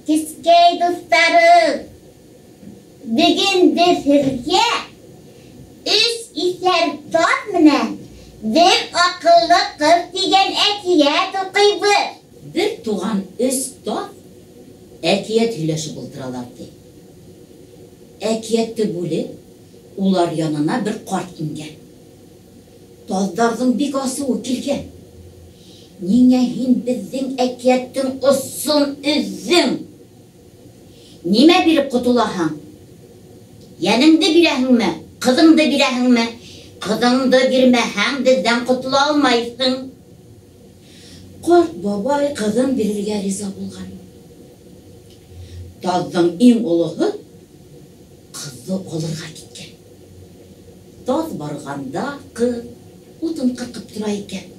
Кескәй дуҫтарым, бөгөн беҙ һеҙгә өс иҫәр таҙ менән бер аҡыллы ҡыҙ тигән әкиәт уҡыйбыҙ. Бер туған өс таҙ әкиәт һөйләшеп ултыралар, ти. Әкиәтте бүлеп, улар янына бер ҡарт ингән. Таҙҙарҙың бик асыуы килгән. Ниңә һин беҙҙең әкиәттең осон өҙҙөң? Нимә биреп ҡотолаһың? Йәнеңде бирәһеңме? Ҡыҙыңды бирәһеңме? Ҡыҙыңды бирмәһәң, беҙҙән ҡотола алмайһың. Ҡарт бабай ҡыҙын бирергә риза булған. Таҙҙың иң олоһо ҡыҙҙы алырға киткән. Таҙ барғанда ҡыҙ утын ҡырҡып тора икән.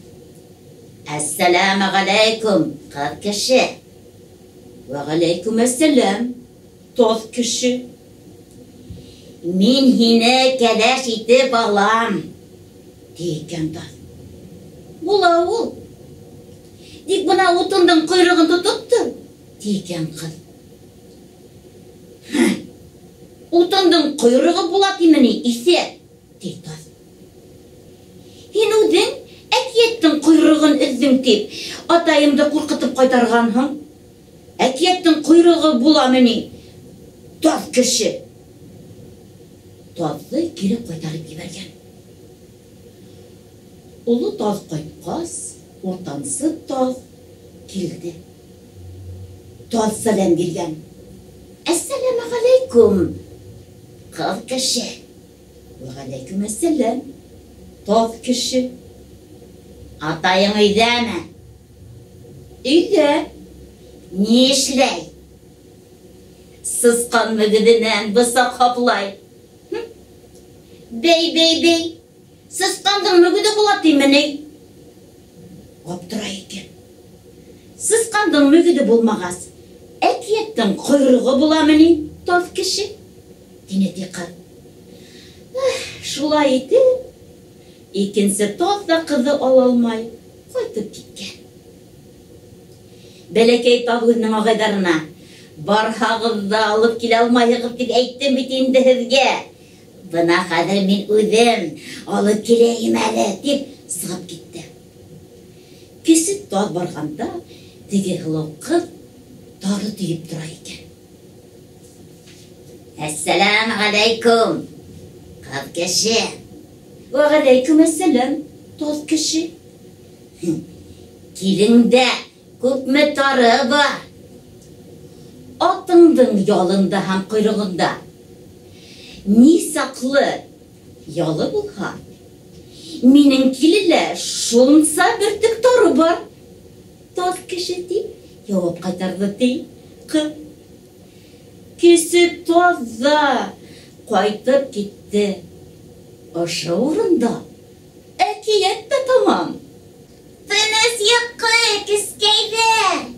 Әссәләмәғәләйкүм, ҡыҙ кеше. Вәғәләйкүм әссәләм, таҙ кеше. Мин һине кәләш итеп алам, ти икән таҙ. Була ул. Тик бына утындың ҡойроғон тотоп тор, ти икән ҡыҙ. Утындың ҡойроғо була тиме ни, иҫәр, ти таҙ. Һин үҙең әкиәттең ҡойроғон өҙҙөң тип, атайымды ҡурҡытып ҡайтарғанһың. Әкиәттең ҡойроғо буламы ни, таҙ кеше? Таҙҙы кире ҡайтарып ебәргән. Оло таҙ ҡайтҡас, уртансы таҙ килде. Таҙ сәләм биргән. Әссәләмәғәләйкүм, ҡыҙ кеше. Вәғәләйкүм әссәләм, таҙ кеше. Атайың өйҙәме? Өйҙә. Ни эшләй? Сысҡан мөгөҙөнән бысаҡ һаплай. Бәй, бәй, бәй. Сысҡандың мөгөҙө була тиме ни? Аптырай икән. Сысҡандың мөгөҙө булмағас, әкиәттең ҡойроғо буламы ни, таҙ кеше? Тине ти ҡыҙ. Шулай итеп, икенсе таҙ ҙа ҡыҙҙы ала алмай ҡайтып киткән. Бәләкәй таҙ үҙенең ағайҙарына: "Барһағыҙ ҙа алып килә алмайһығыҙ тип әйттем бит инде һеҙгә. Бына хәҙер мин үҙем алып киләйем әле", тип сығып китте. Кесе таҙ барғанда теге һылыу ҡыҙ тары төйөп тора икән. Әссәләмәғәләйкүм, ҡыҙ кеше. Вәғәләйкүм әссәләм, таҙ кеше. Килеңдә күпме тары бар? Атыңдың ялында һәм ҡойроғонда ни саҡлы ялы булһа, минең килелә шунса бөртөк тары бар. Таҙ кеше, тип яуап ҡайтарҙы ти ҡыҙ. Кесе таҙ ҙа ҡайтып китте. Ошо урында әкиәт тә тамам. Тыныс йоҡо, кескәйҙәр!